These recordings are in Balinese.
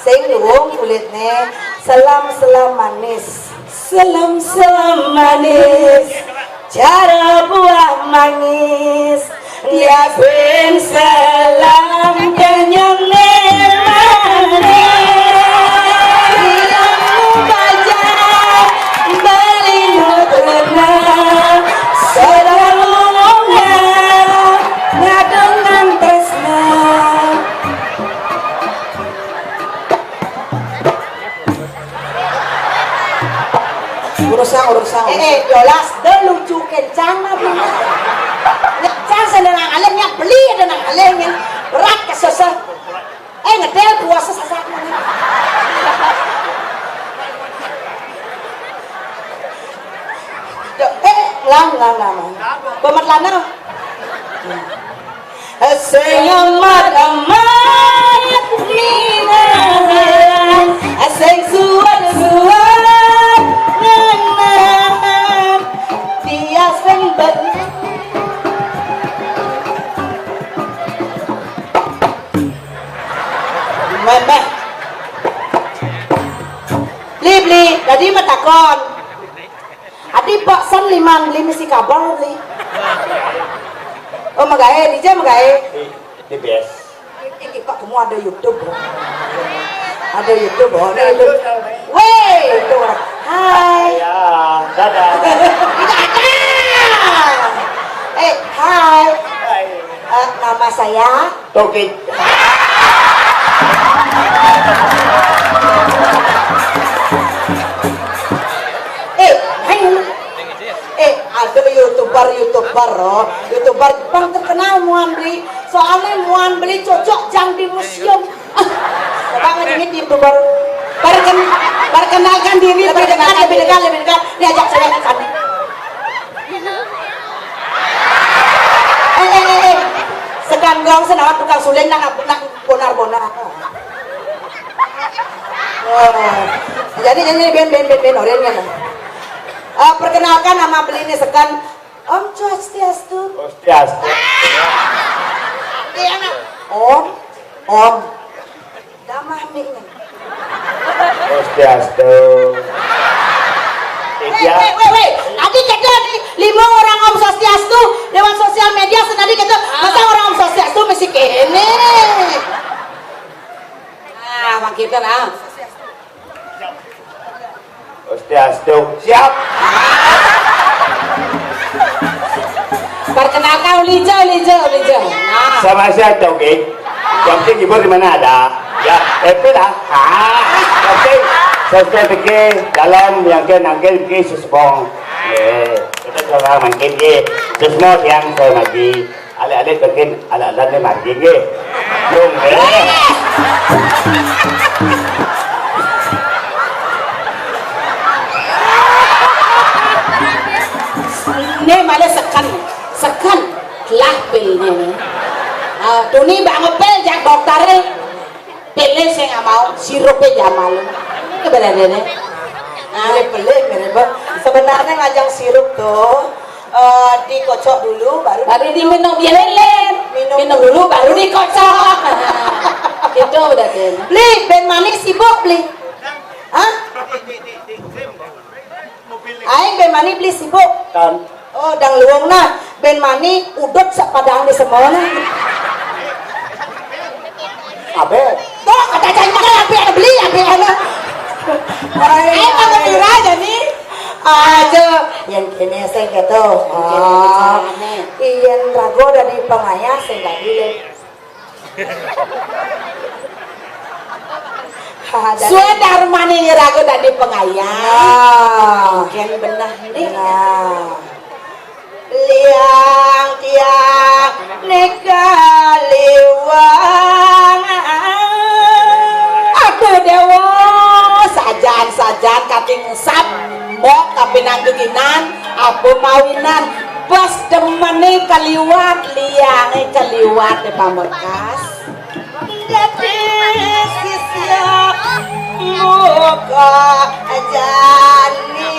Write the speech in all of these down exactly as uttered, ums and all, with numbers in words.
Sing luwung kulitné, selam-selam manis. Selam-selam manis, cara buah manggis. Dia pun selam kenyang manis. Dia baca beli mukena, sedang lunga ngadungan tresna. Urusang, urusang. Eh, eh, yolas, deh lucu kencang mah, Bang. Kencang sendenang alehnya, beli ada nang alehnya. Berat keseseh. Eh, ngedel puasa sasak. Duh, eh, lang, lang, lang, lang. Pemet lanang. Sing amat-amat minahan, sing suwet-suwet ngenahan, dia sing ben- Meh, meh. Beli, beli, dadi matakon. Adi peksen liman beli misi kabar beli. Oh, magaé, dija magaé. Di, di B S. Iki Pak, kamu ada YouTube, oh. Ada YouTube, oh. Ada YouTube. Weh, itu orang. Hai. Ya, dadah. Tidak ada. Eh, hai. Hai. Eh, nama saya Toki. Eh, hai. Eh, ada YouTuber, YouTuber, oh. YouTuber Jepang terkenal muan beli. Soalnya muan beli cocok jang di museum. Coba ngajengit YouTuber. Perken-, perkenalkan diri, lebih dekat, lebih dekat, lebih dekat. Diajak saya ke sana. Eh, eh, eh, eh. Sekan gong senawat tukang suling nang, nang bonar-bonar. Oh. Jadi, jadi ben, ben, ben, ben, orang kan. Eh, perkenalkan nama beli ini sekan Om Swastiastu. Swastiastu. Iya, nah. Om, Om. Damah miknya. Swastiastu. Weh, weh, weh, weh. Adi kita nih, lima orang Om Swastiastu, lewat sosial media senadi kita, masa orang Om Swastiastu mesti kene. Ah, bang kita lah. Swastiastu. Siap. Perkenalkan, Ulija, Ulija, Ulija. Nah. Sama saya Toge. Yang penting ibu di mana ada. Ya, happy lah. Ha. Yang penting, subscribe ke dalam yang ke nangke ke sesbong. Ya, kita coba makin ke sesbong yang saya magi. Alé-alé mungkin alé-alé ni margi nggih. Yung, eh. Né malah seken, seken lah pilnya né. Ah, tuni bang ngepil jak dokter né. Pilih sing nggak mau, sirupnya jamal. Kebenarannya. Nah, pilih, pilih, Bang. Sebenarnya ngajang sirup tuh, eh, dikocok dulu, baru Baru diminum, ya, Lin. Minum. Minum dulu, baru dikocok. Gitu udah, Lin. Beli, ben manis sibuk, beli. Hah? Aing ben mani beli sibuk. Tan. Oh, dang luung nah, ben mani udut sepadang di semua nah. Abe. Tuh, kata cai mah abe ada beli, abe ada. Aing mah gembira aja nih. Aja, yang kene saya gitu. Ah, iya, rago dari pengayah saya nggak dilihat. Swadarmani iraga dadi pengayah. Nah. Mungkin benah nih. Nah. Liang tiang nika liwang. Aduh, Dewa, sajan-sajan kating sap. Mbok kapinanggeginan, apa mawinan, bas demene kaliwat, liange kaliwat di pamekas. Dadi sisya muka jani.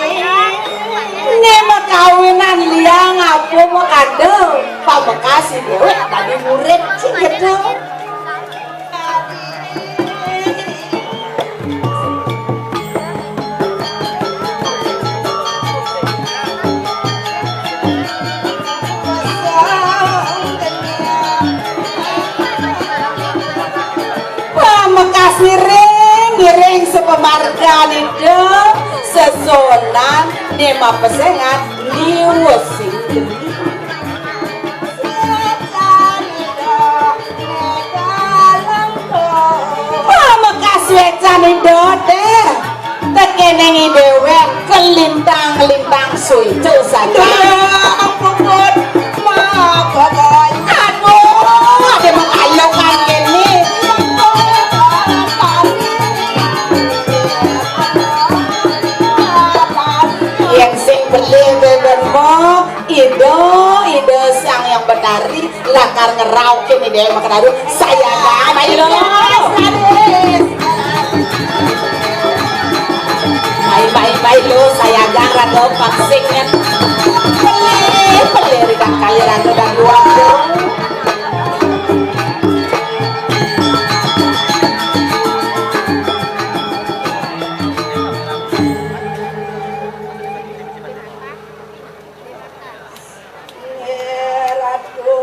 Ini makawinan liang apa mau kado, pamekas si dewek tadi murid sih gitu. Siring ngiring sapamargan Ida, sesonan né mapesengan niwes sing geni. Pamekas wécan Ida téh, tekéning Ida wé kelintang-lintang suica saja. Ampun, Mak Boboy. Aduh, ada makayokan ini. Yang sing beli bébék mo, Ida, Ida Sang Yang Betari, lakar ngeraukin Ida Yang Makadaru. Saya baik lo. Baik, baik, baik lo, saya garang lo, vaksinnya. Beli, beli, rikat kali ratu dan dua. Ratu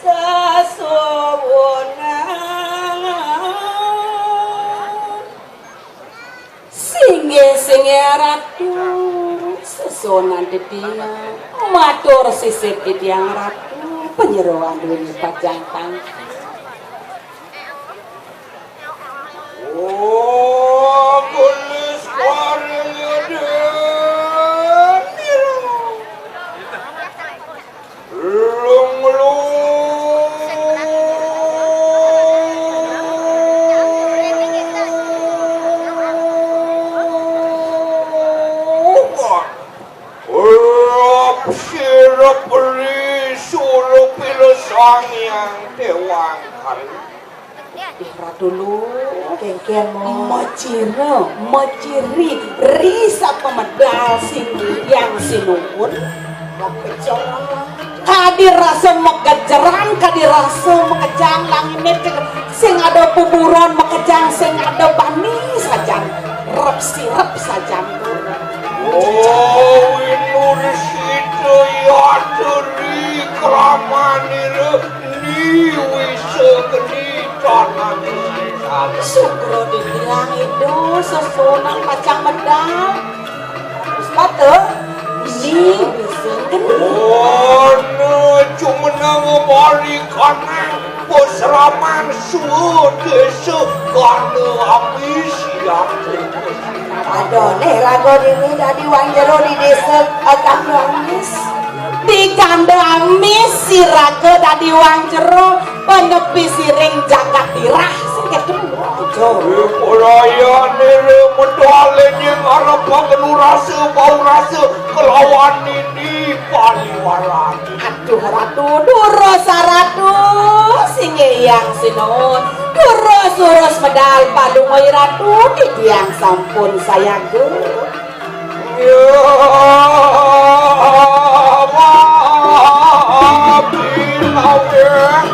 sasuwunan. Singgih, singgih Ratu, sesonan titiang. Matur sisip titiang Ratu, panyeroan duwé pajang tangkil. Oh, gelis paring ida. Lung, lung. Rep sirep ri surup ila Sang Hyang Déwang Kali. Ih, Ratu Luh, kénkén mo. Macira, maciri, ri sapamedal sing Hyang Sinuhun. Kadi rasa makejeran, kadi rasa makejang langit, sing ada buburan makejang, sing ada bani sajan, rep sirep sajan. Oh, winur sida yatri kramanira niwisa geni tanah sesana. Sugra titiang Ida, sesonan pacang medal. Sepatu, niwisa geni. Ana jumeneng balikanang pasraman suwa desa kana amis yatri. Adoh, néh raga dini dadi wang jero di désa, eh, Kanda Amis. Di Kanda Amis, si raga dadi wang jero, panepi siring jagat tirah, sing kéto. Aduh. Ing pelayané ring medalé ning arep pangenu rasa, bau rasa, kelawan nini paliwaran. Aduh, Ratu, durus, Ratu, singgih Hyang Sinuhun. Durus, durus medal palungguh, Ratu, titiang sampun sayaga. Ya, Abi Laweng.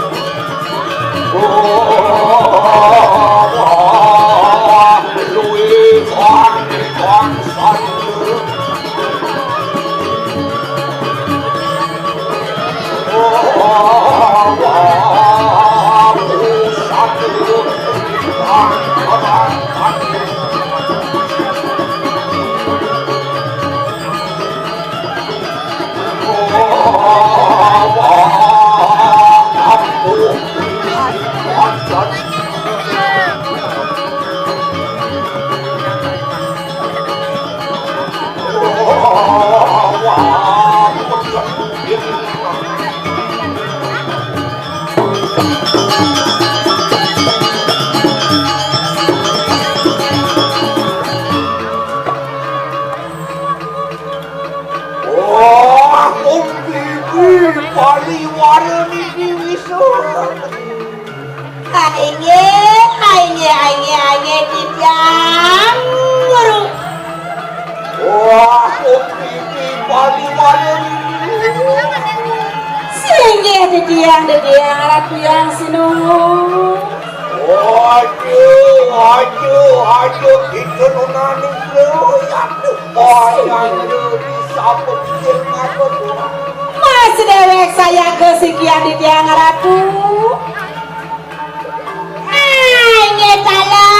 Luwih kang, kang satu. Wah, mung iki paliwara niki wisuda. Ainggih, ainggih, ainggih, ainggih, titiang guru. Wah, mung iki paliwara niki. Singgih, titiang, titiang, Ratu Hyang Sinuhun. Aduh, aduh, aduh, kita nunani, aduh. Mas déwék sayaga sikian titiang Ratu. Ai, nggih, tala,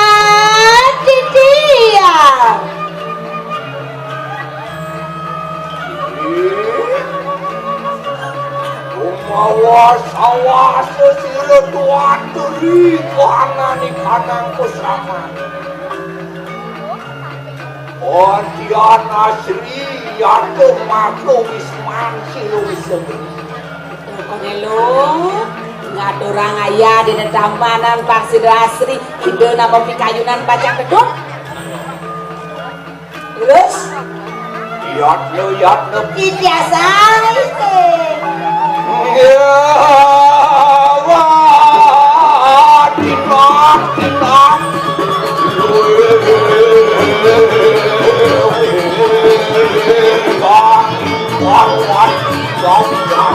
Pusrama. Adian asri, yata makro wisman silo wisegri. Kok elo, ngaturang ayah di tetamanan Pak Sido Asri, ida nama pikayunan pacak keduk. Terus? Yatna, yatna. Itiasa, ite. Ya, wah, tindak, tindak. Wah, wah, wah, wah, wah.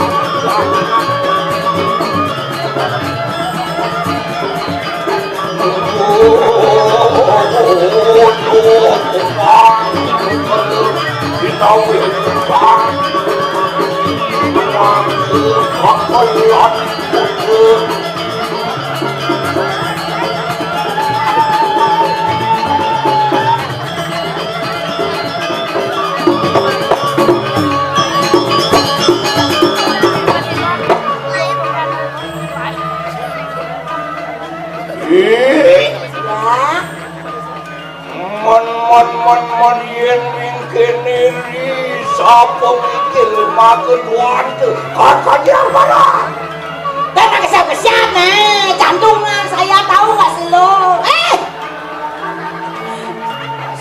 Ih, ya. Mon, mon, mon, mon, yen mingkene ri, sapa mikir maka tuan tu? Kakak dia mana? Dan pakai siapa-siapa, eh, jantungan saya tahu nggak sih lo? Eh!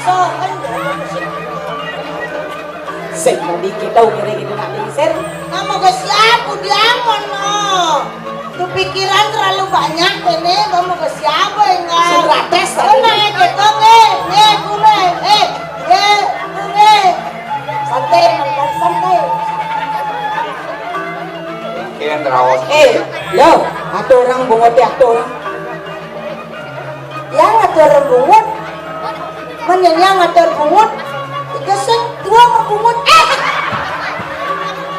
So, kan. Sing mau dikit tau kira gitu nak diusir. Kamu ke siapa dia, mono? Tuh pikiran terlalu banyak ini, kamu ke siapa enggak? Sing rates tadi. Kena aja kau, eh, eh, kule, eh, eh, kule. Santai, santai, santai. Mungkin raos. Eh, lo, ada orang bungut ya, ada orang. Yang ngatur bungut, men yang ngatur bungut, itu sing tua bungut. Eh,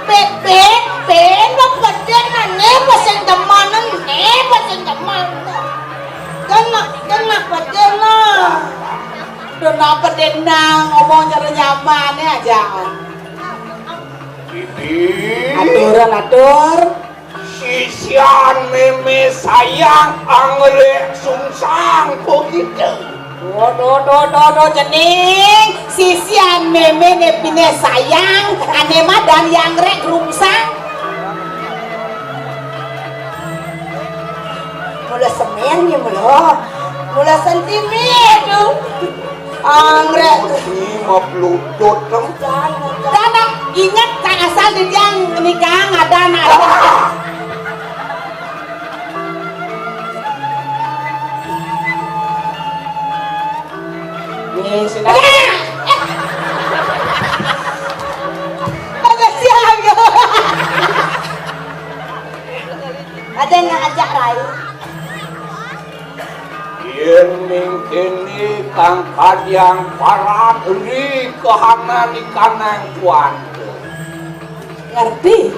pepet, pen, bang peten, ne, pasang teman, ne, pasang teman. Kena, kena peten lah. Kenapa denang ngomong cara nyaman ya aja. Aturan atur. Sisian meme sayang anggrek sungsang kok gitu. Doh, doh, doh, doh, doh, cening. Sisian meme ne pine sayang, ane madan yang rek grungsang. Mula semen ya, mula. Mula sentimen. Anggrek. Lima puluh dot tem. Dana, ingat, Kang, asal di tiang nikah ada anak. Nih, sudah. Agak siang, yo. Ada yang ngajak, Rai? Yen mingkene kang kadiang paran ri kahanan ikanang kuan. Ngerti?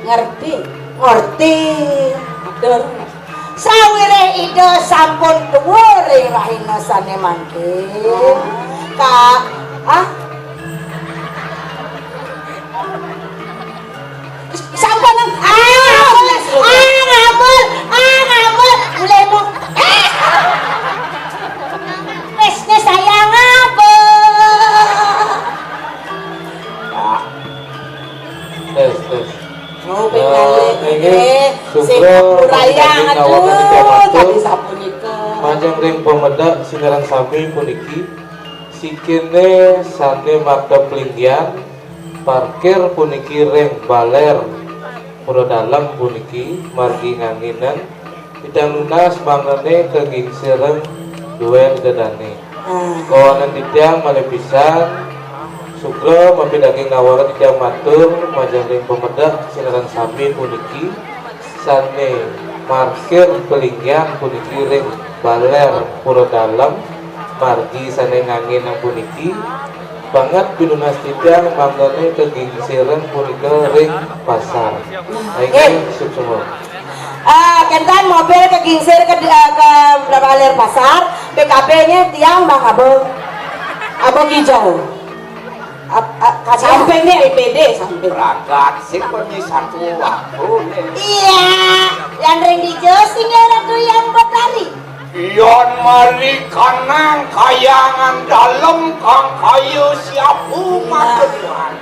Ngerti? Ngerti. Atur. Sawire Ida sampun tuwa ring rahina sane mangkin. Ka, ah? Sampun, ah, ngabul, ah, ngabul, ah, ngabul. Mulai mau, eh. Wis, wis, sayang, ngabul. Pak. Tes, tes. Oh, eh, penggalih, inggih, eh, sing sugro ngampurayang, pangidaging ngawaken aduh, titiang matur. Tadi sapunika. Majeng ring pamedek sinareng sami puniki, sikine sane makta plinggihan, parkir puniki ring baler Pura Dalem puniki, margi nganginang, titiang nunas mangdane kagingsirang duen dedane. Ah. Kawanan titiang malih pisan, sugra mapidaging nawara titiang matur majeng ring pamedek sinareng sami puniki, sane parkir plinggihan puniki ring baler Pura Dalem, margi sane nganginang puniki, banget pinunas titiang mangdane kagingsirang punika ring pasar. Inggih. Inggih, suksma. Ah, kenten mobil kegingsir ke, eh, ke baler pasar, B K B-nya tiang Bang Abang. Abang Kijau. Ab-, a-, ka samping nih, B P D samping. Ragat sing penyi satu waktu nih. Iya, yang ring dijo sing ya Ratu yang Betari. Yan mari kanang kayangan dalem kang kaya siapu makeduan.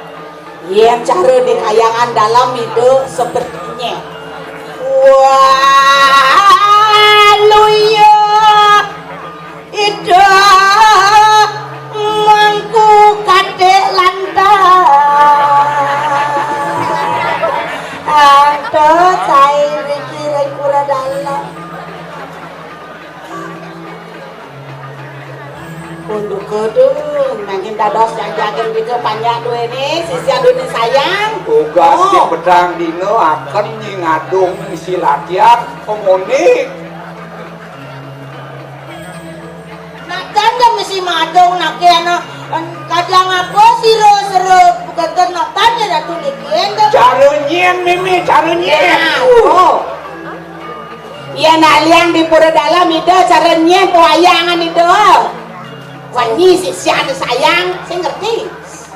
Yén cara di kayangan dalem itu sepertinya. Wah, luya. Ida mangku katik lantas. Ada cai riki ring pura dalem. Pun duka tu, mangkin dados jajagin kita panjak duene, sisia duene sayang. Tugas Oh. Di petang dina akan nyi ngadung isi latihan pemoni. Natan jam mesti madung nake ana kadang apa sira sira kenten natan ya datu niki ento. Cara nyen mimi, cara nyen. Ya, oh. Iya nak liang di pura dalam ida cara nyen pewayangan ida. Wanyi sisian sayang, sing ngerti.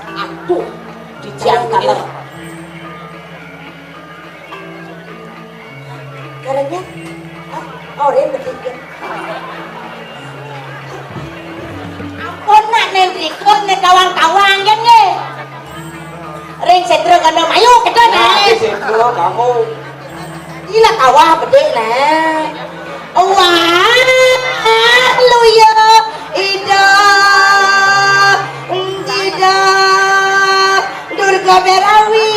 Aduh, diciang kaler. Karena ah, oh, dia berpikir. Ampun nak nen rikut nen kawang-kawang kan ye. Ring sentra kena mayu kita Nah, naik. Di sentra kamu. Ila kawah bedik nah. Wah, luya ida, ida Durga Berawi.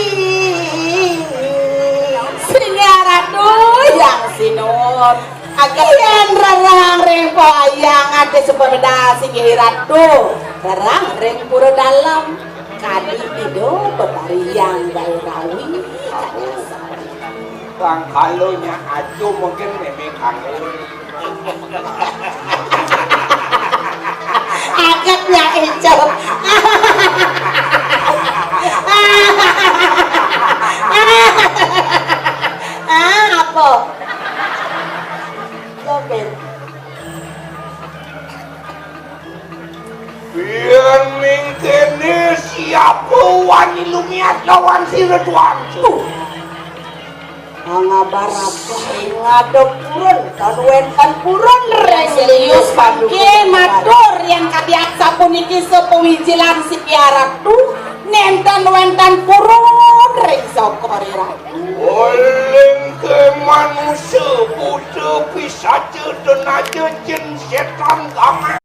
Singgih Ratu yang sinun. Agian rerang ring payang ati sepeda singgih Ratu. Rerang ring pura dalam. Kadi ida bebariyang gawe rawi. Kadi Bang, kalau nya acu mungkin meme kangen. Aget nya ijo. Ah, apa? Coba. Biar mingkene siapa wani lumiat lawan sira tuan. Ngabar apa? Ngadep purun, kan wénten purun ring serius Paduka. Nggih, matur yen kadian sapuniki sepawijilan siki Ratu, nénten wénten purun ring Sokori Ratu. Oling ke manusia buta pisaca tenaga jin setan gaman.